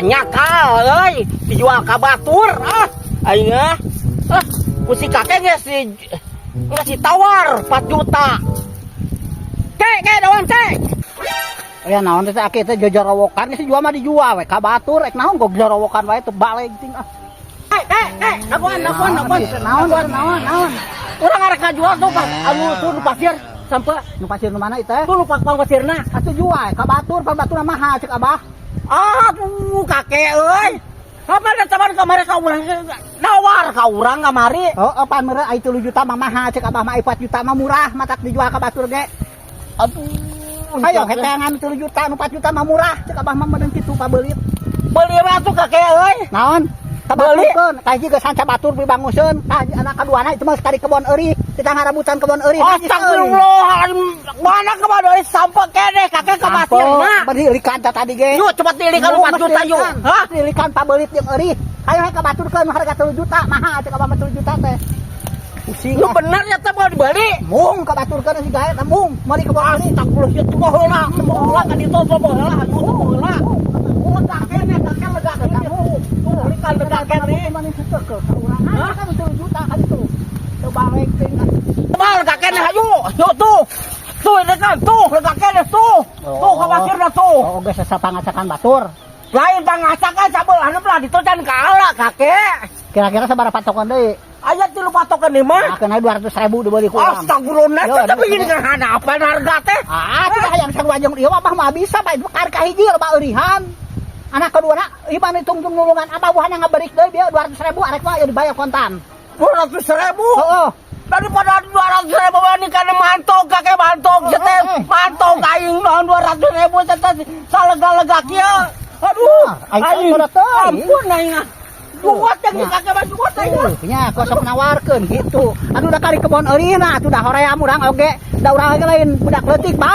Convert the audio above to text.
Nyakal euy, dijual ka batur ah. Aing ah. Ah, ku si kakek geus di ngasih tawar 4 juta. Kek, kek, dawan kek. Ya naon teh aki teh jojorowokan, geus jual mah dijual we ka batur, rek naon gog jorowokan wae teu baleg ting ah. Kek, kek, kek, dagoan, dagoan, dagoan. Naon, naon, naon? Urang arek ngajual tuh, Pak. Anu tuh nu pasir sampai Nu pasir nu mana itu teh? Tuh nu pang pasirna. Atuh jual ka batur, pan batur mahal cek Abah. Aduh, kakek euy. Apa da taman kamari ka urang nawar ka urang kamari. Oh, oh pan meureun ai 3 juta mah mahal cek Abah mah, ai 4 juta mah murah matak dijual ka batur ge. Aduh. Ayo heteangan 3 juta, nu 4 juta mah murah cek Abah mah meureun kitu pabeulit. Beli mah tuh, kakek euy. Naon? Beli. Kabaturkeun, kahiji geus sanca batur dibanguseun, tah anak kaduana itu mah sekali kebon eurih, kita ngarabutan kebon eurih. Astagfirullah, mana kemana euy sampai keneh kakek ka pasirna. Berdilikan tah tadi ge. Yuk cepat dilikan 4 juta yuk. Hah? Dilikan pabelit jeung eurih. Ayo he kabaturkeun harga 3 juta, mahal cek Abah mah 3 juta teh. Pusing. Lu bener ya teh mau dibeli? Mung kabaturkeun si gae teh mung, meuli kebon eurih. Astagfirullah, ya tuh heula, tuh heula kan itu tuh heula, aduh tuh heula. Lega keneh, kakek lega keneh. Tuh, likan lega keneh. Mana henteu ke ka urang. Ah, kan 3 juta kan itu. Teu balik ting. Tebal lega keneh ayo. Yuk tuh. Tuh ini kan tuh lega keneh tuh. Tuh ka pasirna tuh. Oh, geus sapangacakan batur. Lain pangacakan sabelah belah ditu can kaala kakek. Kira-kira sabaraha patokan deui? Aya tilu patokan ieu mah. Nah, kena 200 ribu dibeli ku urang. Astagfirullah, Yo, teh tapi ini kan hanapan harga teh. Ah, tidak hayang sarua jeung ieu mah mah bisa, Pak. Itu karek kahiji loba eurihan. Anak kedua na, ieu mah tungtung nulungan abah buahna ngaberik deui bieu 200 ribu arek mah ya dibayar kontan. 200 ribu. Heeh. Daripada 200 ribu ini kan mantog kakek mantog Oh, teh eh. mantog aing naon 200 ribu teh salega-lega kieu. Aduh, Ah, aing teh teuing. Ampun aing ah. Buat yang Ya. kakek mah buat aing. Eh, nya kosok nawarkeun gitu. Aduh, da kali kebon eurihna atuh da hoream urang oge. Da urang oge lain budak leutik, Pak.